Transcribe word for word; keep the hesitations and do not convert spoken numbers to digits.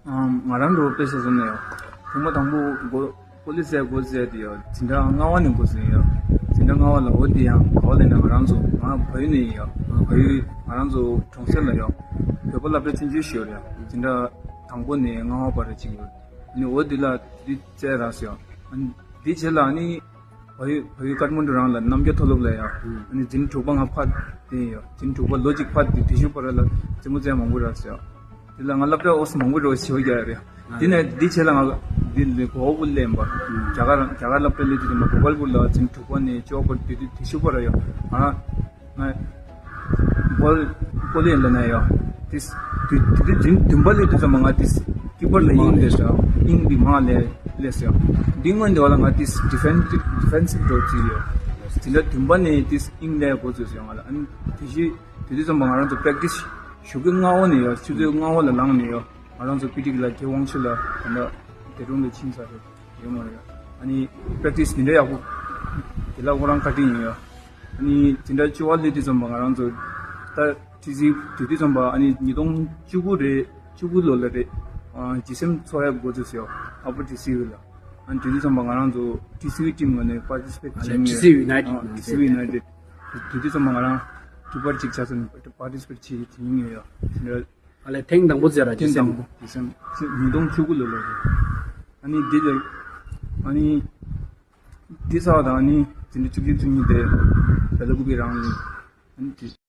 ཨམ། ང་རང་འགྲོ་དཔེ་ཆ་བཟུང་ནས་ཡོད། ཐེངས་མ་དང་པོ་འགོ་ཀོ་ལི་སེ་འགོ་བཙུགས་དེ་ཡོད། འཛིན་གྲྭ་ལྔ་པ་ནས་འགོ་བཙུགས་ཡོད། འཛིན་གྲྭ་ལྔ་པ་ལ་འོ་དེ་ཡང་ག་པ་ལས་ན་ང་རང་ཚོ་ང་བལ་ཡུལ་ནས་ཡོད། བལ་ཡུལ་ང་རང་ཚོ་གྲོང་གསེབ་ལ་ཡོད། བོད་པ་སློབ་གྲྭ་ཆུང་ཆུང་ཞིག་ཡོད་རེད། འཛིན་གྲྭ་དང་པོ་ནས་ལྔ་པ་བར་གཅིག་ཡོད། ཨ་ནི་འོ་དེ་ལ་དེ་བཙལ་རག་སོང་། ཨ་ནི་དེ་རྗེས་ལ་ཨ་ནི་བལ་ཡུལ་བལ་ཡུལ་ཀཏ་མན་ཌུ་རང་ལ་རྣམ་རྒྱལ་མཐོ་སློབ་ལ་ཡང་ཨ་ནི་འཛིན་གྲྭ་དྲུག་པ་ང་ཕར་བསྡད་ཡོད། འཛིན་གྲྭ་དྲུག་པ་ལོ་གཅིག་ཕར་བསྡད། དེ་ཤུ་པར་ལ་རྩེད་མོ་རྩེ་མང་པོ་རག་སོང་། དེ་ལ་ང་སློབ་གྲྭ་ཨོ་སི་མང་པོ་རོ་ཞེ་པོ་རྒྱག་ཡོད་རེད། དེ་ནས་དེ་རྗེས་ལ་ང་དེ་ལས་གོ་བོ་ལེན་པ་རྒྱ་གར་རྒྱ་གར་སློབ་གྲྭ་ལས་དེ་དུ་མ་གོ་པལ་པུར་ལ་འཛིན་གྲྭ་དྲུག་པ་ནས་བཅུ་པ་བར་དེ་དུས་དེ་ཤུ་པར་ཡོད། ང་ང་ཀོ་ཀོ་ལི་ལ་ན་ཡོད། དེ་དེ་དེ་འཛིན་བདུན་པ་ལས་དུ་ཙམ་མ་ང་དེ་གི་པར་ལ་དབྱིངས་ལས་སོ། དབྱིངས་འདི་མ་ལས་ལས་སོ། འདི་སྔོན་དེ་བ་ལ་ང་དེ་ཌི་ཕེན་སིབ་ཌི་ཕེན་སིབ་འགྲོ་ཚུལ་ཡོད། དེ་ལ་བདུན་པ་ནས་དེ་དབྱིངས་ལས་འགོ་བཙུགས་སོང་ང་ལ། ཨ་ནི་དེ་བཞི་དེ་དུས་ཙམ་པ་ང་རང་ཚོ་པེ་རེག་ཊི་སི་ཞུ་གི་སྔ་བོ་ནས་ཡོད། ཆུ་ཚོད་སྔ་བོ་ལ་ལངས་ནས་ཡོད། ང་རང་ཚོ་པི་ཊི་ལ་རྒྱལ་དབང་ཆུ་ལ་ད་ལྟ་དེ་རུང་ལ་ཕྱིན་ཚར་རེད། ཡོད་མ་རེད། ཨ་ནི་པེ་རེག་ཊི་སི་འདི་འདྲ་ཡག་པོ་དེ་ལ་ཁོ་རང་བཀའ་དྲིན་ཡིན་ཡོད། ཨ་ནི་འཛིན་གྲྭ་བཅུ་པ་སླེབས་དུས་ཙམ་པ་ང་རང་ཚོ་ད་ཊི་སི་དེ་དུས་ཙམ་པ་ཨ་ནི་ཉིས་སྟོང་བཅུ་དགུ་རེད། བཅུ་དགུ་ལོ་ལ་རེད། ཨ་ཇི་སེམ་ཚོགས་ཡག་འགོ་བཙུགས་ཡོད། ཨ་པར་ཊི་སི་ཝི་ལ། ཨ་ནི་དེ་དུས་ཙམ་པ་ང་རང་ཚོ་ཊི་སི་ཝི་ཊིམ་ངོས་ནས་པར་ཊི་སི་པེཊ་ཨ་ལས་བྱེད་མཁན་ཊི་སི་ཝི་ཡུ་ནའི་ཊེཌ། ཊི་སི་ཝི་ཡུ་ནའི་ཊེཌ། དེ་དུས་ཙམ་པ་ང་རང་གི་པར་གཅིག་ཆ་ཚང་པར་ཊི་སི་པེཊ་བྱེད་བྱེད་མྱོང་ཡོད། དེ་འདྲ་ཨ་ལས་ཐེངས་དང་པོ་ཟེར་ར་ཐེངས་དང་པོ་ཇི་སེམ་ཉིས་སྟོང་བཅུ་དགུ་ལོ་ལ་རེད། ཨ་ནི་འདི་ལ་ཨ་ནི་འདི་ས་དང་ཨ་ནི་འཛིན་གྲྭ་བཅུ་གཅིག་བཅུ་གཉིས་དེ་བེ་ལ་ཀུ་པི་རང་ལ་ཨ་ནི་དེ།